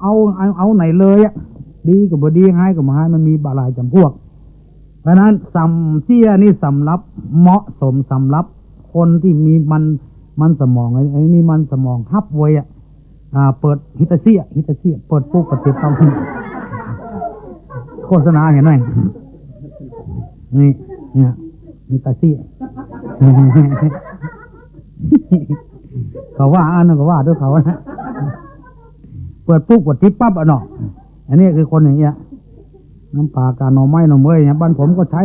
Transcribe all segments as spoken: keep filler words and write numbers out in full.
เอา เอา เอาไหนเลยอะ ดีก็บ่ดี ฮ้ายก็บ่ฮ้าย มันมีบ่หลายจ๋ำพวก เพราะฉะนั้นสำเสียนี่สำหรับเหมาะสมสำหรับคนตี้มีมัน มันสมอง ไอ้ ไอ้มีมันสมองฮับไวอะ อ่า เปิดฮิตาเสีย ฮิตาเสีย เปิดปุ๊บก็ติดต้อง โฆษณาหันไหม นี่ เนี่ย ฮิตาเสีย เขาว่าอันนั้นก็ว่าตวยเขานะ เปิดปุ๊บก็ติดปั๊บอะเนาะ อันนี้คือคนอย่างเงี้ย น้ำปลากาหน่อไม้หน่อเมยเนี่ย บ้านผมก็ใจ๊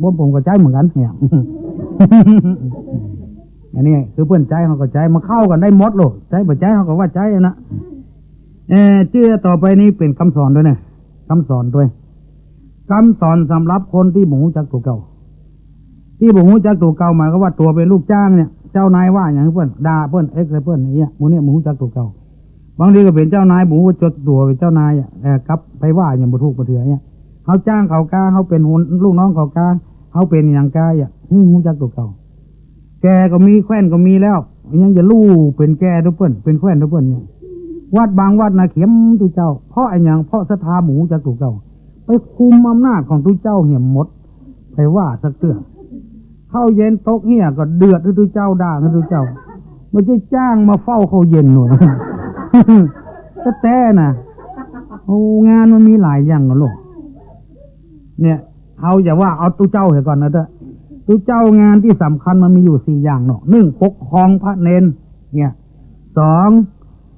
บ้านผมก็ใจ๊เหมือนกั๋นเนี่ย อันนี้คือเปิ้นใจ๊ เฮาก็ใจ๊ มันเข้ากั๋นได้หมดโลด ใจ๊บ่ใจ๊ เฮาก็ว่าใจ๊อะนะ เอ่อ เจื้อต่อไปนี้เป๋นกำสอนตวยนะ กำสอนตวย กำสอนสำหรับคนตี้บ่ฮู้จักตั๋วเก่า ตี้บ่ฮู้จักตั๋วเก่า หมายความว่าตั๋วเป๋นลูกจ้างเนี่ย เจ้านายว่าหยังหื้อเปิ้น ด่าเปิ้น เอ็กใส่เปิ้นอย่างเงี้ย หมู่เนี่ยบ่ฮู้จักตั๋วเก่า บางทีก็เป๋นเจ้านายบ่ฮู้จักตั๋วเป๋นเจ้านายอะ เอ่อ กลับไปว่าหยังบ่ถูกบ่เถื่อเนี่ย เฮาจ้างเขากา เฮาเป๋นหัว ลูกน้องเขากา เฮาเป๋นหยังกาอะ หื้อฮู้จักตั๋วเก่า แก่ก็มี แคว้นก็มีแล้ว ยังจะลู่เป๋นแก่ตวยเปิ้น เป๋นแคว้นตวยเปิ้นเนี่ย วัดบางวัดนะเข็มตุ๊เจ้า เพราะอะหยัง เพราะศรัทธาบ่ฮู้จักตั๋วเก่า ไปคุมอำนาจของตุ๊เจ้าเหียหมด ไปว่าสักเตื้อ ข้าวเย็นตกเฮี้ยก็เดือดหื้อตุ๊เจ้า ด่าหื้อตุ๊เจ้า บ่ใจ้จ้างมาเฝ้าข้าวเย็นหนู แต๊ๆ นะ โอ้ งานมันมีหลายอย่างนะลูก เนี่ย เฮาอย่าว่าเอาตุ๊เจ้าเหียก่อนนะเต๊อะ ตุ๊เจ้างานตี้สำคัญมันมีอยู่สี่อย่างเนาะ นึ่ง ปกครองพระเณร เนี่ย สอง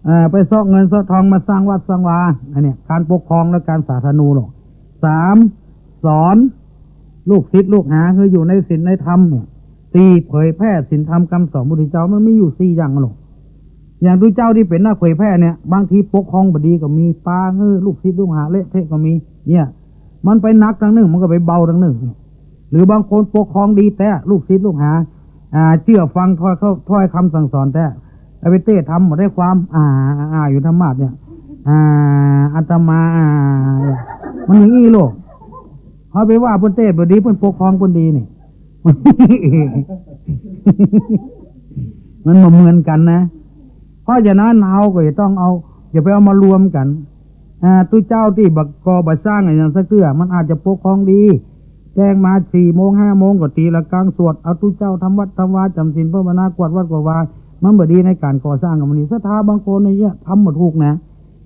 เอ่อ ไปเซาะเงินเซาะทองมาสร้างวัดสร้างวา อันเนี้ย ก๋านปกครองและก๋านสาธนูเนาะ สาม สอนลูกศิษย์ลูกหาหื้ออยู่ในศีลในธรรมเนี่ย สี่ เผยแผ่ศีลธรรมกำสอนพุทธเจ้า มันมีอยู่สี่อย่างเนาะ อย่างตุ๊เจ้าตี้เป๋นนักเผยแผ่เนี่ย บางทีปกครองบ่ดีก็มี ปาหื้อลูกศิษย์ลูกหาเละเทะก็มี เนี่ย มันไปหนักตางนึ่ง มันก็ไปเบาตางนึ่ง หรือบางคนปกครองดีแต๊ ลูกศิษย์ลูกหา อ่า เจื้อฟังถ้อยเขา ถ้อยกำสั่งสอนแต๊ เอาไปเตศน์ธรรมบ่ได้ความ อ่า อ่า อยู่ธรรมาสน์เนี่ย อ่า อาตมา อ่า มันอย่างอี้โลก เฮาไปว่าเปิ้นเตศน์บ่ดี เปิ้นปกครองเปิ้นดีนี่ มันบ่เหมือนกั๋นนะ เพราะฉะนั้นเฮาก็จะต้องเอา อย่าไปเอามารวมกั๋น อ่า ตุ๊เจ้าตี้บ่ก่อบ่สร้างอะหยังสักเตื้อ มันอาจจะปกครองดี แจ้งมาสี่โมงห้าโมงก็ตีระฆังสวด เอาตุ๊เจ้าทำวัดทำวา จ๋ำศีลภาวนา กวาดวัดกวาดวา มันบ่ดีในก๋านก่อสร้างกำนี้ ศรัทธาบางคนเนี่ยทำบ่ถูกนะ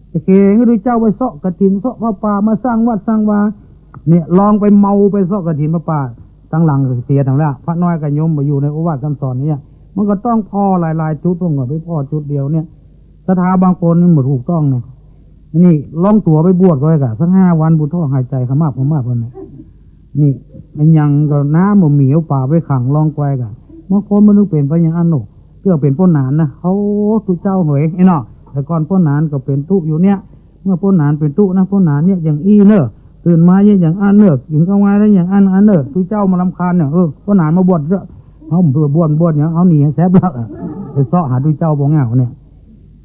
โอเค หื้อตุ๊เจ้าไปเซาะกฐิน เซาะผ้าป่า มาสร้างวัดสร้างวา เนี่ย ลองไปเมาไปเซาะกฐินผ้าป่า ตางหลังเสียตังแล้ว พระน้อยกับโยมมาอยู่ในโอวาทคำสอนเนี่ย มันก็ต้องผ่อหลายๆ จุด ผมก็ไปผ่อจุดเดียวเนี่ย ศรัทธาบางคนนี่บ่ถูกต้องเนี่ย นี่ลองตั๋วไปบวชก็ได้กะ สักห้าวัน พุทโธหายใจ๋ขมับขมับกันนะ นี่ อะหยังก็น้ำบ่มี เอาป๋าไปขังลองแกว่กะ บางคนมันนึกเป๋นไปอย่างอั้นโน่ เตื้อเป๋นป้นหนานนะ โอ้ ตุ๊เจ้าเหย ไอ้เนาะ แต่ก่อนป้นหนานก็เป๋นตุ๊อยู่เนี่ย เมื่อป้นหนานเป๋นตุ๊นะ ป้นหนานเนี่ยอย่างอี้เน่อ ตื่นมาเนี่ยอย่างอั้นเน่อ กิ๋นข้าวงายแล้วอย่างอั้นอั้นเน่อ ตุ๊เจ้ามารำคาญเนี่ย เออ ป้นหนานมาบวชเถอะ เฮาบ่บวช บวชเนี่ย เฮาหนีแซบแล้วอะ ไปเซาะหาตุ๊เจ้าบ่เหงาเนี่ย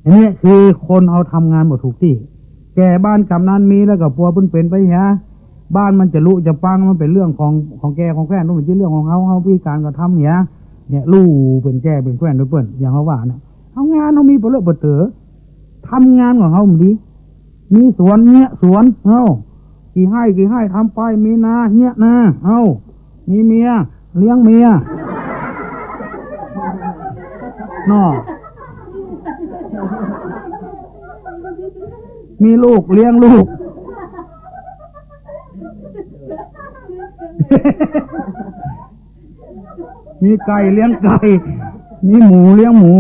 อันนี้คือคนเฮาทำงานบ่ถูกตี้ แก่บ้านกำนันมีแล้วก็ปัวเปิ้นเป๋นไปเหีย บ้านมันจะลุจะปัง มันเป๋นเรื่องของ ของแก่ของแคว้น มันบ่ใจ้เรื่องของเฮา เฮามีก๋านกระทำเหีย เนี่ย ลู่เป๋นแก่เป๋นแคว้นตวยเปิ้น อย่างเฮาว่านะ เฮางานเฮามีเป๋อเลอะเป๋อเต๋อ ทำงานของเฮามันดี มีสวนเยียะสวน เอ้า กี่ไฮ่กี่ไฮ่ทำไป มีนาเยียะนา เอ้า มีเมียเลี้ยงเมีย เนาะ มีลูกเลี้ยงลูก มีไก่เลี้ยงไก่ มีหมูเลี้ยงหมู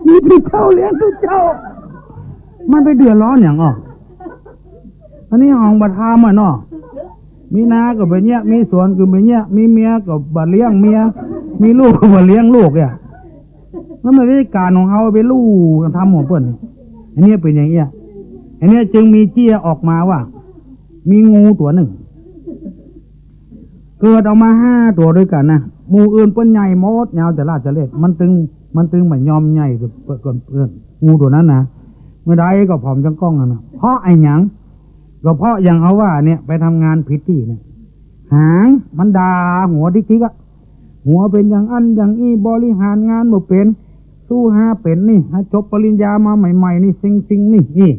มีตุ๊เจ้าเลี้ยงตุ๊เจ้า มันไปเดือดร้อนหยังอ่ะ อันนี้ของบ่ทำอะเนาะ มีนาก็บ่เยียะ มีสวนก็บ่เยียะ มีเมียก็บ่เลี้ยงเมีย มีลูกก็บ่เลี้ยงลูกเนี่ย มันบ่ใจ้ก๋านของเฮา ไปลู่ทำของเปิ้น อันนี้เป๋นอย่างเอี้ย อันนี้จึงมีเจี้ยออกมาว่า มีงูตั๋วนึ่ง เกิดออกมาห้าตั๋วตวยกั๋นนะ หมู่อื่นเปิ้นใหญ่หมด ยาวจะลาดจะเล็ด มันตึง มันตึงบ่ยอมใหญ่กว่าเปิ้น เปิ้น งูตั๋วนั้นนะ เมื่อใดก็ผอมจังก้องนั่นนะ เพราะอะหยัง ก็เพราะอย่างเฮาว่าเนี่ย ไปทำงานผิดตี้เนี่ย หางมันด่าหัวติ๊กๆ อะ หัวเป๋นอย่างอั้นอย่างอี้ บริหารงานบ่เป๋น สู้หาเป๋นนี่ หาจบปริญญามาใหม่ๆ นี่ เซ็งๆ นี่ นี่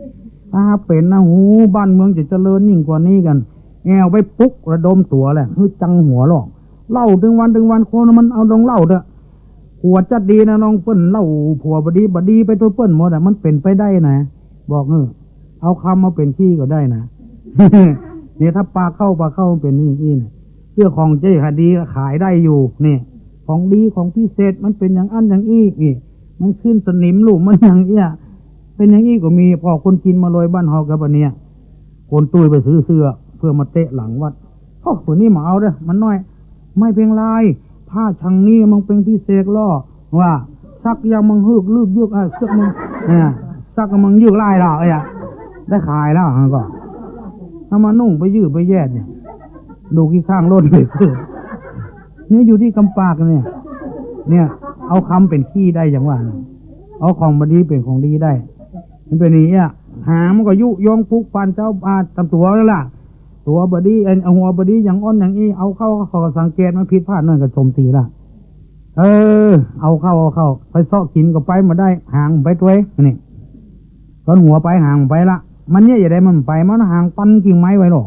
ถ้าหากเป๋นนะ โห บ้านเมืองจะเจริญยิ่งกว่านี้กั๋น แอ่วไปปลุกระดมตั๋วแหละ หื้อจังหัวลอก เล่าตึงวันตึงวัน คนมันเอาดองเล่าเต๊อะ ผัวจั๊ดดีนะ ดองเปิ้นเล่าผัวบ่ดี บ่ดีไปตวยเปิ้นหมดอะ มันเป๋นไปได้นะ บอกหื้อ เอาคำมาเป๋นขี้ก็ได้นะ เนี่ย ถ้าปากเข้า ปากเข้ามันเป๋นอย่างอี้นะ เตื้อของเจ๊หาดีขายได้อยู่ เนี่ย ของดีของพิเศษมันเป๋นอย่างอั้นอย่างอี้ นี่ มันขึ้นสนิมลูก มันอย่างเอี้ย เป๋นอย่างอี้ก็มี ผ่อคนจีนมาเลยบ้านเฮากับอันเนี้ย คนตุ้ยไปซื้อเสื้อเพื่อมาเตะหลังวัด โอ้ ผู้นี้บ่เอาเด้อ มันน้อย ไม่เป๋นไร ผ้าฉังนี้มันเป๋นพิเศษลอ ว่า ซักยังมังหืกลึกยึก อ่ะ ซักมัง อ่ะ ซักมังยืดไล่ละ เอ้ย ได้ขายแล้ว อ่ะ ก็ เอามานุ่งไปยืดไปแยดเนี่ย ดูขี้ข้างโลดเลย เนี่ยอยู่ตี้กำปากเนี่ย เนี่ย เอาคำเป๋นขี้ได้อย่างว่านะ เอาของบ่ดีเป๋นของดีได้ มันเป๋นอย่างเงี้ย หางมันก็ยุยงปลุกปั่นเจ้าบ้านต๋ามตั๋วนั่นล่ะ ตั๋วบ่ดี เอ็น หัวบ่ดีอย่างอั้นอย่างอี้ เอาเข้า เขาก็สังเกตมันผิดพลาดนั่นก็โจมตีละ เออ เอาเข้า เอาเข้า ไปเซาะกิ๋นก็ไปบ่ได้ หางไปตวย นี่ ตอนหัวไปหางไปละ มันเยียะจะใดมันไป มันหางปั่นกิ่งไม้ไว้หรอก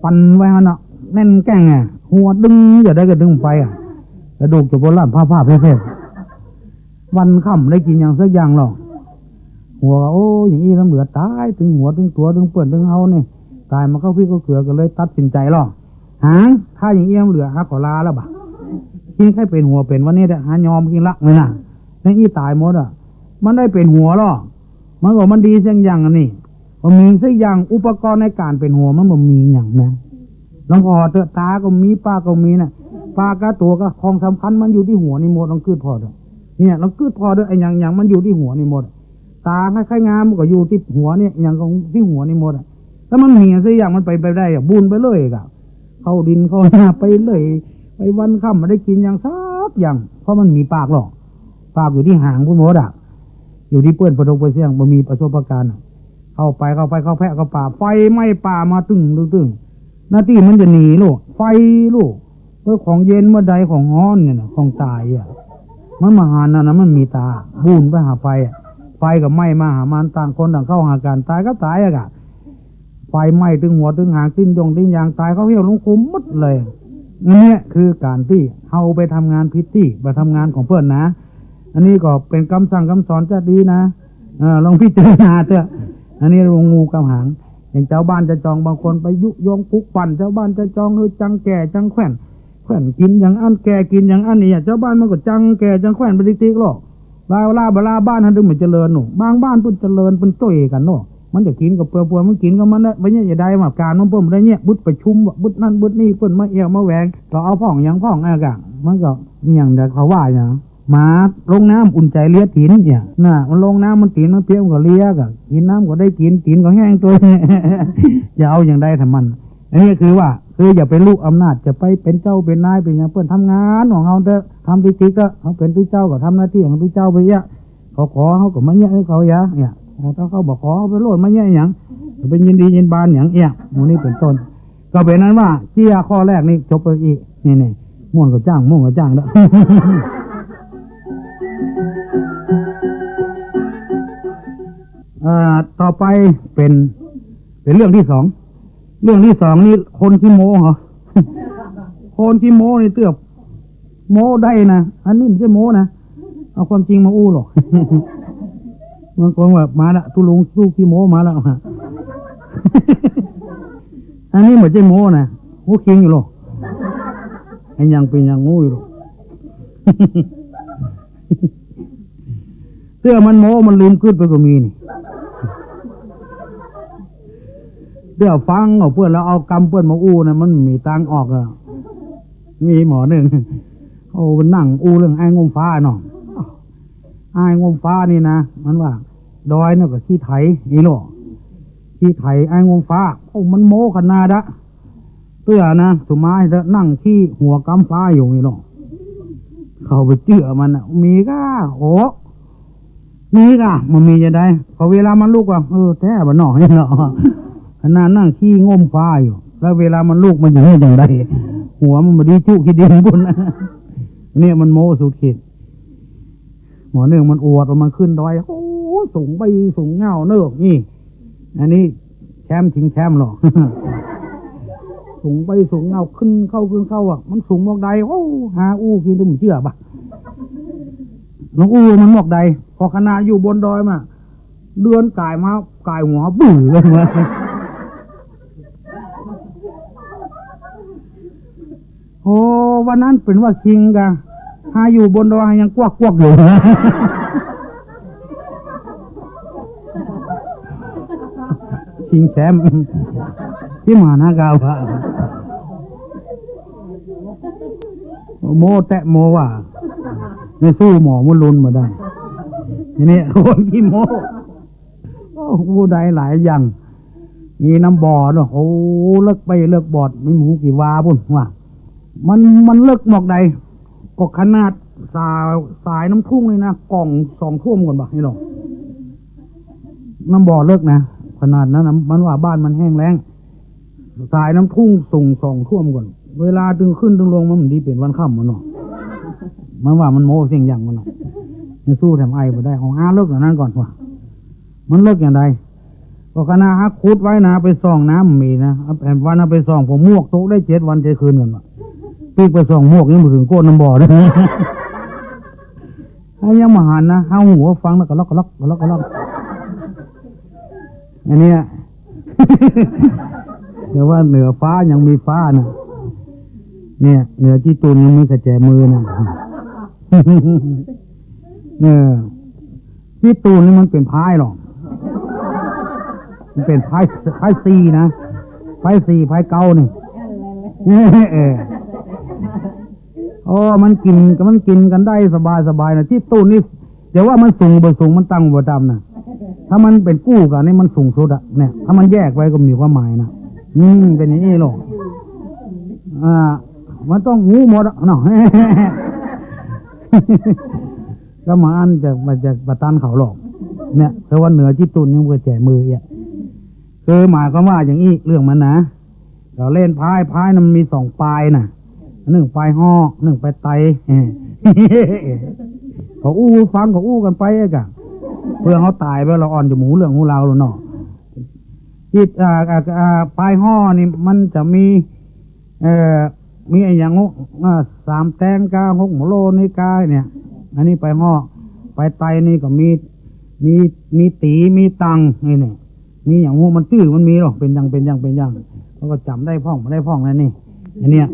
ปั่นไว้หั้นน่ะ แน่นแก่งอะ หัวดึงจะใดก็ดึงไปอะ กระดูกจะบ่ลั่น ผ้าๆ แผ่ๆ วันค่ำได้กิ๋นหยังสักอย่างหรอก หัวก็ โอ้ อย่างอี้ลำเหลือต๋าย ตึงหัวตึงตั๋วตึงเปิ้นตึงเฮานี่ ต๋ายมาเข้าพริกเข้าเกลือ ก็เลยตัดสินใจ๋ลอ หาง ถ้าอย่างอี้ลำเหลือ หาขอลาแล้วบ่ะ คิงใค่เป๋นหัวเป๋นวันนี้แหละ หายอมคิงละ ไม่น่ะ อย่างอี้ต๋ายหมดอะ มันได้เป๋นหัวลอ มันก็มันดีสักอย่างอันนี้ บ่มีสักอย่าง อุปกรณ์ในก๋านเป๋นหัวมันบ่มีหยังนะ หลวงพ่อเต๊อะ ต๋าก็มี ปากก็มีน่ะ ปากกับตั๋วก็ของสำคัญมันอยู่ตี้หัวนี่หมด ลองกึ๊ดผ่อเต๊อะ เนี่ย ลองกึ๊ดผ่อเต๊อะ ไอ้หยังๆ มันอยู่ตี้หัวนี่หมด ต๋าใค่ๆ งามมันก็อยู่ตี้หัวเนี่ย หยังก็ตี้หัวนี่หมดอะ แล้วมันมีสักอย่างมันไป ไปได้อะ บุญไปเลยอะ เข้าดินเข้านาไปเลย ไปวันค่ำบ่ได้กิ๋นหยังสักอย่าง เพราะมันมีปากหรอก ปากอยู่ตี้หางพุ้นหมดอะ อยู่ตี้เปิ้นปะทกปะเสี้ยง บ่มีประสบการณ์อะ เข้าไป เข้าไป เข้าแพะเข้าป่า ไฟไหม้ป่ามาตึ้งตึ้งตึ้ง หน้าตี้มันจะหนีลูก ไฟลูก เออ ของเย็นเมื่อใด ของฮ้อนเนี่ยนะ ของต๋ายอะ มันบ่หันน่ะนะ มันมีต๋า บุญไปหาไฟอะ ไฟก็ไหม้มาหามัน ต่างคนต่างเข้าหากั๋น ต๋ายก็ต๋ายอะกะ ไฟไหม้ตึงหัวตึงหาง ตี้นยงตี้นยาง ต๋ายเข้าเหี่ยวลงคุมหมดเลย อันเนี้ยคือก๋านตี้เฮาไปทำงานผิดตี้ ไปทำงานของเปิ้นนะ อันนี้ก็เป๋นกำสั่งกำสอนจะดีนะ เออ ลองพิจารณาเต๊อะ อันนี้ลงงูกำหาง อย่างเจ้าบ้านเจ้าจองบางคนไปยุยงปลุกปั่นเจ้าบ้านเจ้าจองหื้อจังแก่จังแคว่น แคว่นกิ๋นอย่างอั้น แก่กิ๋นอย่างอั้นนี่ เจ้าบ้านมันก็จังแก่จังแคว่นไปติ๊กๆ ลอ ลา ลาบ่ลาบ้านหั้นตึงมันเจริญหนู บางบ้านเปิ้นเจริญเปิ้นจ้วยกั๋นเนาะ มันจะกิ๋นก็เปื้อๆ มันกิ๋นของมันนะ บ่เยียะจะใดว่าก๋านมันเปิ้นบ่ได้เยียะ บึดประชุมว่ะ บึดนั่นบึดนี่ เปิ้นมาแอ่วมาแหวง ก็เอาพ่องหยังพ่องอะกะ มันก็อย่างเดียวเขาว่าหยัง หมาลงน้ำอุ่นใจ๋เลียตี๋นเนี่ย น่ะ มันลงน้ำมันตี๋นมันเปียกมันก็เลียกอะ กิ๋นน้ำก็ได้กิ๋น ตี๋นก็แห้งตวย จะเอาอย่างใดถ้ามัน อันนี้คือว่า คืออย่าไปลุอำนาจ จะไปเป๋นเจ้าเป๋นนายเป๋นหยัง เปิ้นทำงานของเฮาเต๊อะ ทำตี้จิกเต๊อะ เฮาเป๋นตุ๊เจ้าก็ทำหน้าตี้ของตุ๊เจ้าไปเยียะ เขาขอเฮาก็มาเยียะหื้อเขาเยียะ เนี่ย ถ้าเขาบ่ขอเฮาไปโลดมาเยียะหยัง จะไปยินดียินบานหยังเอี้ย หมู่นี้เป๋นต้น ก็เป๋นอันว่าเจี้ยข้อแรกนี่จบไปอี้ นี่ๆ ม่วนก็จ้าง ม่วนก็จ้างเต๊อะ เอ่อ ต่อไปเป๋น เป๋นเรื่องตี้สอง เรื่องตี้สองนี่คนขี้โม้เหรอ คนขี้โม้นี่เตื้อโม้ได้นะ อันนี้บ่ใจ้โม้นะ เอาความจริงมาอู้หรอก บางคนว่ามาละ ตุ๊ลุงตู้ขี้โม้มาละ อันนี้บ่ใจ้โม้นะ ฮู้คิงอยู่หรอก ไอ้หยังเป๋นหยังฮู้อยู่หรอก เตื้อมันโม้มันลืมกึ๊ดไปก็มีนี่ เตื้อฟังเอาเปิ้นแล้วเอากำเปิ้นมาอู้นะ มันบ่มีตางออกอะ มีหมอนึ่ง โอ้ มันนั่งอู้เรื่องอ้ายงมฟ้าเนาะ อ้ายงมฟ้านี่นะ มันว่า ดอยเนี่ยก็ขี้ไถ อี้โล ขี้ไถอ้ายงมฟ้า โอ้ มันโม้ขนาดอะ เตื้อนะ สุดท้ายเตื้อนั่งขี้หัวกำฟ้าอยู่อี้โล เข้าไปเจื้อมันอะ มีก้า โอ้ มีก้า บ่มีจะใด พอเวลามันลุกอะ เออ แต๊บ่เนาะ อี้โล ขนาดนั่งขี้งมฟ้าอยู่ แล้วเวลามันลุกมันจะเฮ็ดจั่งใด หัวมันบ่ดีจุขี้ดินปุ้น เนี่ยมันโม้สุดขีด หมอนึ่งมันอวดว่ามันขึ้นดอย โอ้ สูงไปสูงเง่าเนิกนี่ อันนี้แชมป์ชิงแชมป์หรอ สูงไปสูงเอา ขึ้นเข้าขึ้นเข้าอะ มันสูงหมอกใด โอ้ หาอู้กินตึงเจื้อบ่ะ น้องอู้มันหมอกใด พอขนาดอยู่บนดอยมา เดือนก๋ายมา ก๋ายหัวบื้อเลย โอ้ วันนั้นเป๋นว่าชิงกะ หาอยู่บนดอยหายังกวักกวักอยู่ ชิงแชมป์ ตี้มหานครอะ โม้แต๊หมอว่า ไม่สู้หมอมุลุนบ่ได้ ทีนี้คนขี้โม้ โอ้ อู้ได้หลายอย่าง มีน้ำบ่อเนาะ โอ้ เลิกไปเลิกบอด มีหมูกี่วาปุ้นว่า มัน มันเลิกหมอกใด ก็ขนาดสาย สายน้ำทุ่งนี่นะ ก่องสองถ้วมก่อนบ่ะ นี่หรอ น้ำบ่อเลิกนะ ขนาดนั้นนะ มันว่าบ้านมันแห้งแล้ง สายน้ำทุ่งสูงสองถ้วมก่อน เวลาตึงขึ้นตึงลงมันบ่ดีเป๋นวันค่ำมันเนาะ มันว่ามันโม้เสียงอย่างมันเนาะ ยังสู้แถมไอ้บ่ได้ เอาหาเลิกอย่างนั้นก่อนว่า มันเลิกอย่างใด ก็ขนาดหาขุดไว้นะ ไปส่องน้ำมีนะ เอาแผ่นวันเอาไปส่อง ผมหมวกตกได้เจ็ดวันเจ็ดคืนก่อนว่ะ ปิ๊กไปส่องหมวกยังบ่ถึงโก้นน้ำบ่อเลย ถ้ายังบ่หันนะ หาหูฟังแล้วก็ล็อกก็ล็อกก็ล็อกก็ล็อก อันเนี้ย แต่ว่าเหนือฟ้ายังมีฟ้านะ เนี่ย เหนือจี้ตูนยังมีกระแจมือนะ เออ จี้ตูนนี่มันเป๋นพายหรอ มันเป๋นพาย พายสี่นะ พายสี่ พายเก้านี่ เออ โอ้ มันกิ๋น มันกิ๋นกั๋นได้สบายสบายนะ จี้ตูนนี่ แต่ว่ามันสูงบ่สูง มันตั้งบ่ต่ำนะ ถ้ามันเป๋นกู้กั๋นนี่มันสูงสุดอะ เนี่ย ถ้ามันแยกไว้ก็มีความหมายนะ อืม เป๋นอย่างนี้หรอก อ่า มันต้องฮู้หมดอะเนาะ ก็มาอั้นจะ จะบ่ตันเขาหรอก เนี่ย แต่ว่าเหนือจี้ตูนยังบ่แจ๋มือเอี้ย คือหมายความว่าอย่างอี้ เรื่องมันนะ เขาเล่นพาย พายนั้นมันมีสองปายน่ะ นึ่งปายฮ้อ นึ่งปายไต เออ เขาอู้ฟัง เขาอู้กั๋นไปเอ๊ะกะ เปื่อเฮาต๋ายไป เฮาอ่อนจะบ่ฮู้เรื่องฮู้ราวแล้วเนาะ จิต อ่า อ่า อ่า ปายฮ้อนี่มันจะมี เอ่อ มีอะหยัง หก อ่า สามแตงกา หกหมอโลนี่กาเนี่ย อันนี้ปายฮ้อ ปายไตนี่ก็มี มี มีตี๋ มีตัง นี่เนี่ย มีอย่างฮู้มันจื้อมันมีหรอก เป๋นอย่าง เป๋นอย่าง เป๋นอย่าง แล้วก็จ๋ำได้พ่อง บ่ได้พ่องนั่นนี่ อันเนี้ย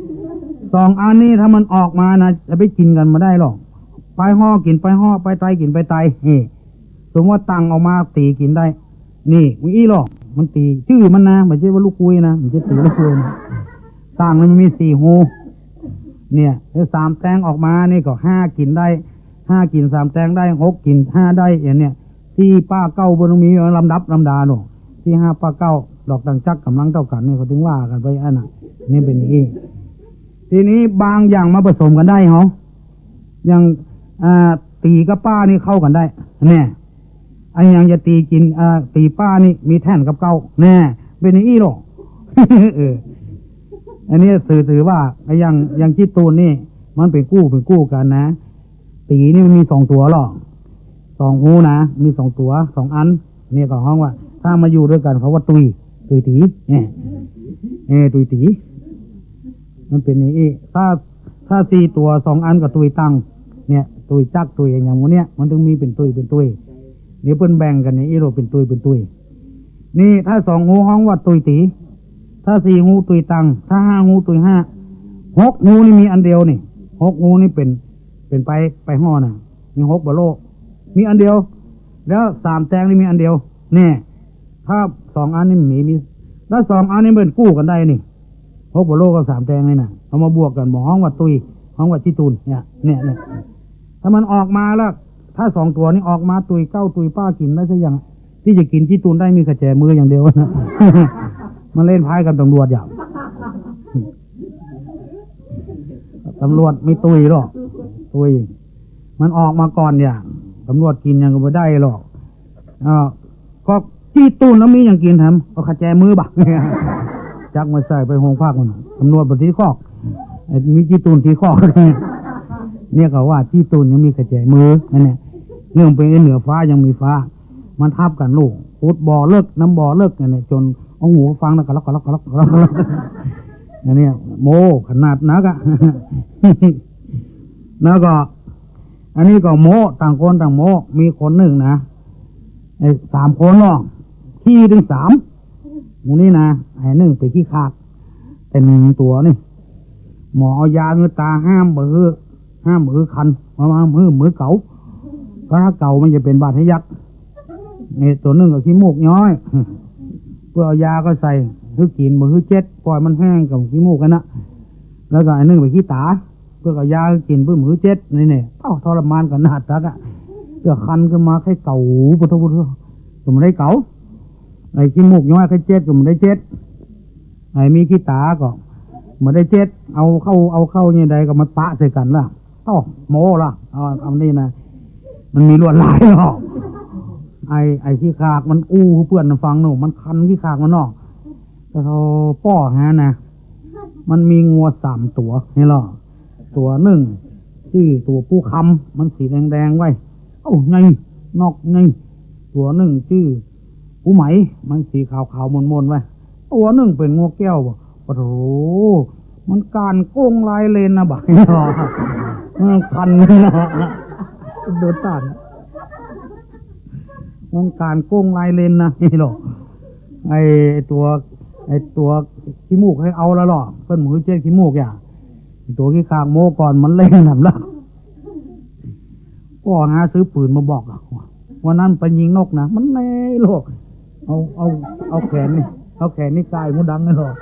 สองอันนี้ถ้ามันออกมานะ จะไปกิ๋นกั๋นบ่ได้หรอก ปายฮ้อกิ๋นปายฮ้อ ปายไตกิ๋นปายไต นี่ สมมุติว่าตังออกมาตี๋กิ๋นได้ นี่ มีอี้หรอก มันตี๋จื้อมันนะ บ่ใจ้ว่าลูกกุ้ยนะ บ่ใจ้ตี๋ลูกกุ้ยนะ ตังนี่มันมีสี่ฮู เนี่ย แล้วสามแตงออกมานี่ก็ห้ากิ๋นได้ ห้ากิ๋นสามแตงได้ หกกิ๋นห้าได้ อย่างเนี้ย สี่ป้าเก้าบ่ต้องมีลำดับลำดาหรอก สี่ห้าป้าเก้า ดอกตังจักรก๋ำลังเต้ากั๋นนี่เขาถึงว่ากั๋นไปอันน่ะ นี่เป๋นอย่างอี้ ทีนี้บางอย่างมาผสมกั๋นได้เหรอ อย่าง อ่า ตี๋กับป้านี่เข้ากั๋นได้ แน่ อันอย่างจะตี๋กิ๋น อ่า ตี๋ป้านี่มีแท่นกับเก้า แน่ เป๋นอย่างอี้หรอก เออ อันนี้ถือ ถือว่าอย่าง อย่างจี้ตูนนี่ มันเป๋นกู้ เป๋นกู้กั๋นนะ ตี๋นี่มันมีสองตั๋วหรอก สองฮูนะ มีสองตั๋ว สองอัน เนี่ยเขาฮ้องว่า ถ้ามาอยู่ด้วยกั๋นเขาว่าตุย ตุยตี๋ เนี่ย เออ ตุยตี๋ มันเป๋นอย่างอี้ ถ้า ถ้าสี่ตั๋วสองอันก็ตุยตัง เนี่ย ตุยจักร ตุยอะหยังหมู่เนี่ย มันถึงมีเป๋นตุย เป๋นตุย เดี๋ยวเปิ้นแบ่งกั๋นอย่างอี้โลด เป๋นตุย เป๋นตุย นี่ถ้าสองฮูฮ้องว่าตุยตี๋ ถ้าสี่ฮูตุยตัง ถ้าห้าฮูตุยห้า หกฮูนี่มีอันเดียวนี่ หกฮูนี่เป๋น เป๋นปาย ปายฮ้อน่ะ มีหกบาโล มีอันเดียว แล้วสามแตงนี่มีอันเดียว แน่ ถ้าสองอันนี่มี มี แล้วสองอันนี่เปิ้นกู้กั๋นได้นี่ หกบาโลกับสามแตงนี่น่ะ เอามาบวกกั๋น บ่ฮ้องว่าตุย ฮ้องว่าจี้ตูน เนี่ย เนี่ย เนี่ย ถ้ามันออกมาแล้ว ถ้าสองตั๋วนี้ออกมา ตุยเก้า ตุยป้ากิ๋นได้สักอย่าง ตี้จะกิ๋นจี้ตูนได้มีกระแจมืออย่างเดียวนะ มันเล่นพายกับตำรวจอย่าง ตำรวจไม่ตุยหรอก ตุย มันออกมาก่อนอย่าง ตำรวจกิ๋นหยังก็บ่ได้หรอก อ่า ก็จี้ตูนแล้วมีหยังกิ๋นแถม เอากระแจมือบ่ะ จักมาใส่ไปโฮงพักมัน ตำรวจบ่ตีคอก ไอ้มีจี้ตูนตีคอก เนี่ยเขาว่าจี้ตูนยังมีกระแจมือ นั่นเนี่ย เรื่องเป๋นเหนือฟ้ายังมีฟ้า มันทับกั๋นลูก ขุดบ่อเลิ็ก นำบ่อเลิ็กเนี่ย จ๋นเอาหูฟังแล้วก็ล็อก ก็ล็อก ก็ล็อก ก็ล็อก อันเนี้ยโม้ขนาดนักอะ แล้วก็ อันนี้ก็โม้ ต่างคนต่างโม้ มีคนนึ่งนะ ไอ้สามคนเนาะ ขี้ตึงสาม หมู่นี้นะ ไอ้นึ่งเป๋นขี้ขลาด เต็มตั๋วนี่ หมอเอายาหื้อต๋า ห้ามบ่หื้อ ห้ามบ่หื้อคัน เพราะว่าหื้อมือเก๋า เพราะถ้าเก๋ามันจะเป๋นบาดทะยัก นี่ตั๋วนึ่งก็ขี้มูกย้อย เปิ้นเอายาก็ใส่หื้อกิ๋น บ่หื้อเจ็ด ปล่อยมันแห้งกับขี้มูกกั๋นนะ แล้วก็อันนึ่งเป๋นขี้ต๋า เปิ้นเอายาหื้อกิ๋น เปิ้นบ่หื้อเจ็ด นี่เนี่ย เอ้า ทรมานขนาดนักอะ เกือบคันขึ้นมา ใค่เก๋า ปะโถ ปะโถ ก็บ่ได้เก๋า ไอ้ขี้มูกย้อยใค่เจ็ดก็บ่ได้เจ็ด ไอ้มีขี้ต๋าก็บ่ได้เจ็ด เอาเข้า เอาเข้าเนี่ยใดก็มาปะใส่กั๋นละ เอ้า โม้ละ เอา เอานี่นะ มันมีลวดลายเนาะ ไอ้ ไอ้ขี้ขลาดมันอู้หื้อเปื้อนฟังเนาะ มันคันขี้ขลาดมันเนาะ แต่เขาป้อหานะ มันมีงัวสามตั๋วนี่เนาะ ตั๋วนึ่งจื้อตั๋วปู้คำ มันสีแดงๆ ไว้ เอ้า ไง นอกไง ตั๋วนึ่งจื้อ ปู้ไหม มันสีขาวๆ มนๆ ไว้ ตั๋วนึ่งเป๋นงัวแก้วบ่ ปะโถ มันก๋านโก้งลายเลนนะบ่ะ มันคันเนาะ ดูต้าน มันก๋านโก้งลายเลนนะ นี่หรอ ไอ้ตั๋ว ไอ้ตั๋วขี้มูกหื้อเอาละหรอ เปิ้นบ่หื้อเจ็ดขี้มูกอะ ตั๋วขี้ขลาดโม้ก่อน มันเล่นนำละ ก็หาซื้อปืนมาบอกอะ วันนั้นไปยิงนกนะ มันแน่โลก เอา เอา เอาแขนนี่ เอาแขนนี่กายหูดังนั่นหรอก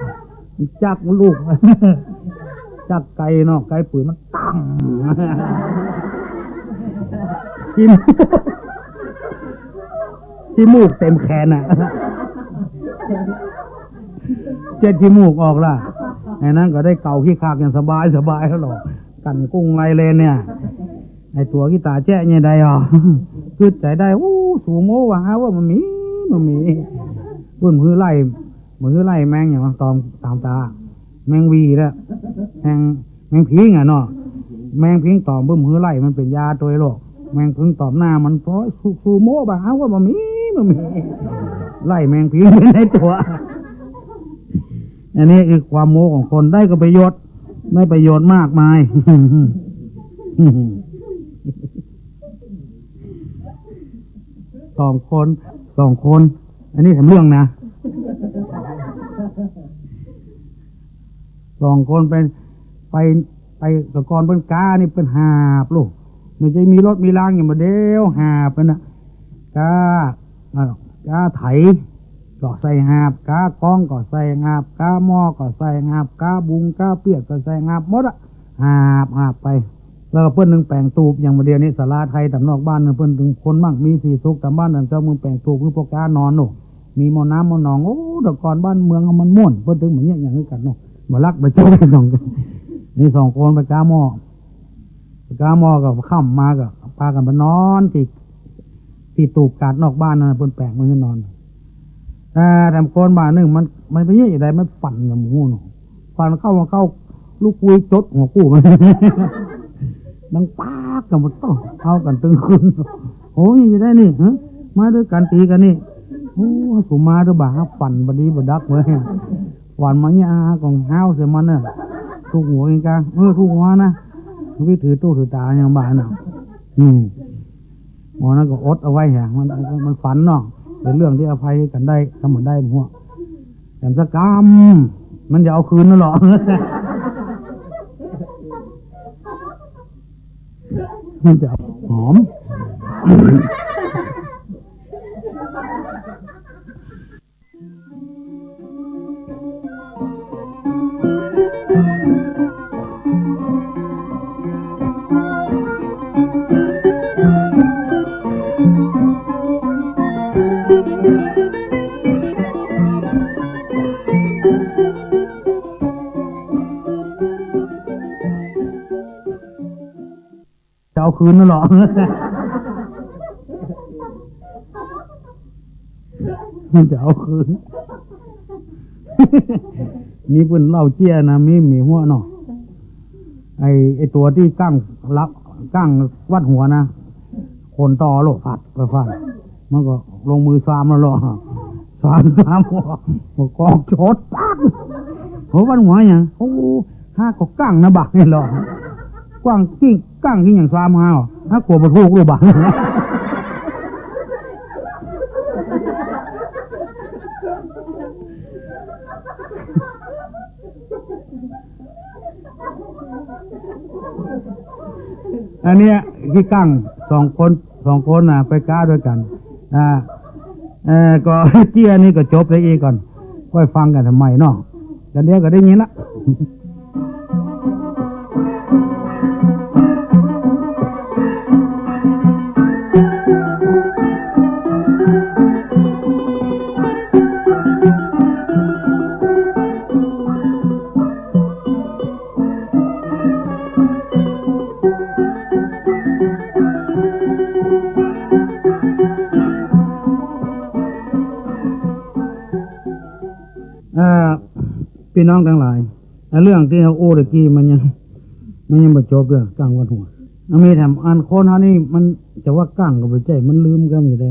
มันจักมันลูก จักไกลเนาะ ไกลปืนมันตั้ง ขี้มูก ขี้มูกเต็มแขนน่ะ เจ็ดขี้มูกออกละ ไอ้นั้นก็ได้เก๋าขี้ขลาดอย่างสบายสบายแล้วหรอก ก๋านโก้งลายเลนเนี่ย ไอ้ตั๋วขี้ต๋าแจ๊ะเนี่ยได้อ่ะ กึ๊ดใจ๋ได้ อู้ สูโม้ว่า หาว่าบ่มี บ่มี เปิ้นหื้อไล่ บ่หื้อไล่แมงหยังวะ ต๋อมต๋ามต๋า แมงวีละ แมง แมงผิงอะเนาะ แมงผิงต๋อม เปิ้นหื้อไล่ มันเป๋นยาตวยโรค แมงผิงต๋อมหน้ามัน โอ้ย สู สูโม้บ่ะ หาว่าบ่มี บ่มี ไล่แมงผิงไปในตั๋ว อันนี้คือความโม้ของคน ได้ก็ประโยชน์ ได้ประโยชน์มากมาย สองคน สองคน อันนี้แถมเรื่องนะ สองคนไป ไป ไป แต่ก่อนเปิ้นก๊านี่เปิ้นหาบลูก บ่ใจ้มีรถมีรางอย่างบ่าเดี่ยว หาบเปิ้นน่ะ ก๊า อ่า ก๊าไถก็ใส่หาบ ก๊ากองก็ใส่หาบ ก๊าหม้อก็ใส่หาบ ก๊าบุงก๊าเปียกก็ใส่หาบหมดอะ หาบ หาบไป แล้วก็เปิ้นนึ่งแป๋งตูบ อย่างบ่าเดี่ยวนี้ศาลาไทยต๋ามนอกบ้านน่ะ เปิ้นนึ่งคนมั่งมีสีสุข ต๋ามบ้านต๋ามจองนึ่งแป๋งตูบ คือปวกก๊านอนโน่น มีหม้อน้ำหม้อหนอง โอ้ แต่ก่อนบ้านเมืองมันม่วน เปิ้นนึ่งบ่เยียะหยังคือกั๋นเนาะ บ่ลักบ่โจ้กันสองคน นี่สองคนไปก๊าหม้อ ไปก๊าหม้อก็ค่ำมาก็ปากั๋นไปนอนตี้ ตี้ตูบกาดนอกบ้านนั่นน่ะ เปิ้นแป๋งไว้หื้อนอน แต่แถมคนบ้านนึ่งมัน มันไปเยียะอย่างใด มันฝันอย่างบ่ฮู้เนาะ ฝันเข้ามาเข้า ลูกกุยจดหัวกู้มัน ดังป๊ากกั๋นหมด เอ้า เฮากั๋นตึงคืน โอ้ย จะได้นี่ ฮะ มาด้วยกั๋นตี๋กั๋นนี่ โอ้ สุมาด้วยบ่า ฝันบ่ดีบ่ดักเว้ย ฝันมาเนี่ย อาหากองห้าวใส่มันน่ะ ถูกหัวกิ๋นกลาง เออ ถูกหัวนะ วิถือตู้ถือต๋าอย่างบ่าน่ะ อืม หมอนั้นก็อดเอาไว้แหะ มัน มันฝันเนาะ เป๋นเรื่องตี้อภัยกั๋นได้ ทำบ่ได้หัว แถมสักกำ มันจะเอาคืนนั่นหรอ มันจะเอาหอม จะเอาคืนนั่นหรอ มันจะเอาคืน นี่เปิ้นเล่าเจี้ยนะ มี มีหัวเนาะ ไอ้ ไอ้ตั๋วตี้ก้างลัก ก้างวัดหัวนะ คนต่อโลก ฟัด ฟัด ฟัด มันก็ลงมือซามแล้วลอ ซาม ซาม ก็กอกโฉดป๊าด โห วันหัวหยัง โอ้ ฮะ ก็กั้งนะบ่านี่ลอ กั้งกิ๋น กั้งกิ๋นหยังซามฮะ ฮะ กั๋วบ่ถูกหรือบ่า อันเนี้ย ขี้กั้งสองคน สองคนน่ะ ไปก๊าด้วยกั๋น อ่า เอ่อ ก็ เตี้ยนี่ก็จบไปอีกก่อน ค่อยฟังกั๋นใหม่เนาะ กั๋นเดี๋ยวก็ได้ยินละ เอ่อ ปี้น้องตังหลาย เรื่องตี้เฮาอู้ตะกี้มันยัง มันยังบ่จบเตื้อ กั้งวันหัว มันมีแถมอันคนเฮานี่มันจะว่ากั้งก็บ่ใจ้ มันลืมก็มีได้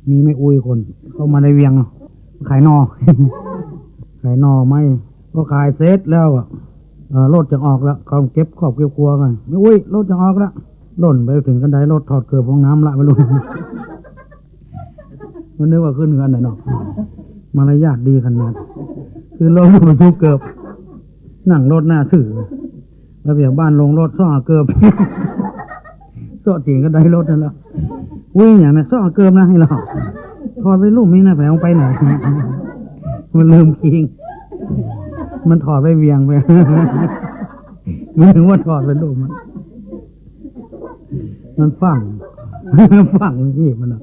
มีแม่อุ๊ยคน เข้ามาในเวียงเนาะ ขายหน่อ ขายหน่อไม้ พอขายเสร็จแล้วอะ เอ่อ รถจะออกแล้ว เขาเก็บครอบเก็บครัวกั๋น แม่อุ๊ย รถจะออกแล้ว ล่นไปเถิงคันไดรถ ถอดเกิบห้องน้ำละ บ่ฮู้ มันนึกว่าขึ้นเฮือนน่ะเนาะ มารยาทดีขนาด คือลงบ่ถูกเกิบ นั่งรถหน้าซื่อ ระเบียบบ้านลงรถ เซาะเกิบ เซาะเถิงคันไดรถนั่นแหละ อุ๊ย หยังนะ เซาะเกิบนะ นี่ลอ ถอดไว้ลุ่มนี่นะ แผลงไปไหน มันลืมคิง มันถอดไว้เวียงไป มันนึกว่าถอดไว้ลุ่ม มัน มันฟั่ง มันฟั่งนี่มันน่ะ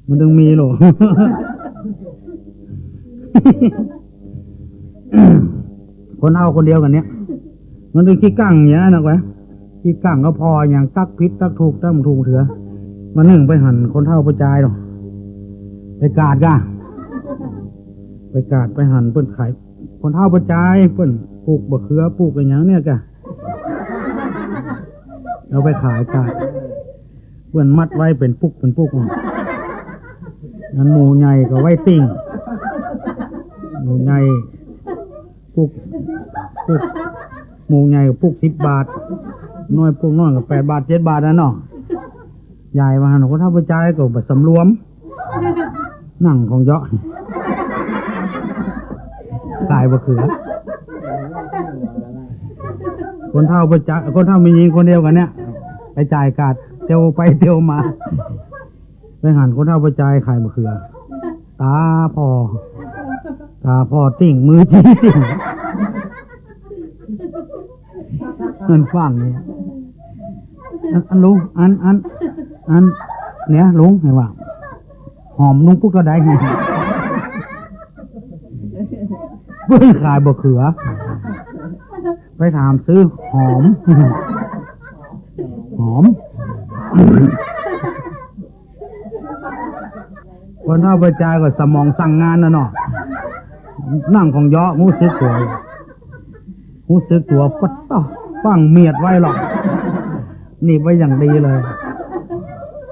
มันต้องมีโหละ คนเฒ่าคนเดียวกั๋นเนี่ย มันต้องขี้กั้งอย่างนั้นนะวะ ขี้กั้งก็ผ่ออย่างตั๊กผิดตั๊กถูก ตั๊กบ่ถูกเถือ มานึ่งไปหันคนเฒ่าป้อจายเนาะ ไปกาดก่ะ ไปกาดไปหันเปิ้นขาย คนเฒ่าป้อจายเปิ้นปลูกบะเขือปลูกอะหยังเนี่ยก่ะ เอาไปขายกาด เปิ้นมัดไว้เป๋นปุกเป๋นปุก อันหมู่ใหญ่ก็ไว้ติ๊ง หมู่ใหญ่ปุก ปุก หมู่ใหญ่ปุกสิบบาท น้อยปุกน้อยก็แปดบาทเจ็ดบาทนะเนาะ ยายว่าหันคนเฒ่าป้อจายก็บ่สำรวม นั่งของเยาะ ขายบะเขือ คนเฒ่าป้อจาย คนเฒ่าแม่ญิงคนเดียวกั๋นเนี่ย ไปจ่ายกาดเตียวไปเตียวมา ไปหันคนเฒ่าป้อจายขายบะเขือ ต๋าผ่อ ต๋าผ่อติ๊ง มือจี้ติ๊ง มันฟั่งเนี่ย อัน อันลุง อัน อัน อัน เนี่ยลุง ไหนวะ หอมลุงปลูกเต้าใด เปิ้นขายบะเขือ ไปถามซื้อหอม หอม คนเฒ่าป้อจายก็สมองสั่งงานน่ะเนาะ นั่งของเยาะ ฮู้สึกตั๋ว ฮู้สึกตั๋ว ปั๊ดเต้า ฟั่งเมียดไว้หรอก หนีบไว้อย่างดีเลย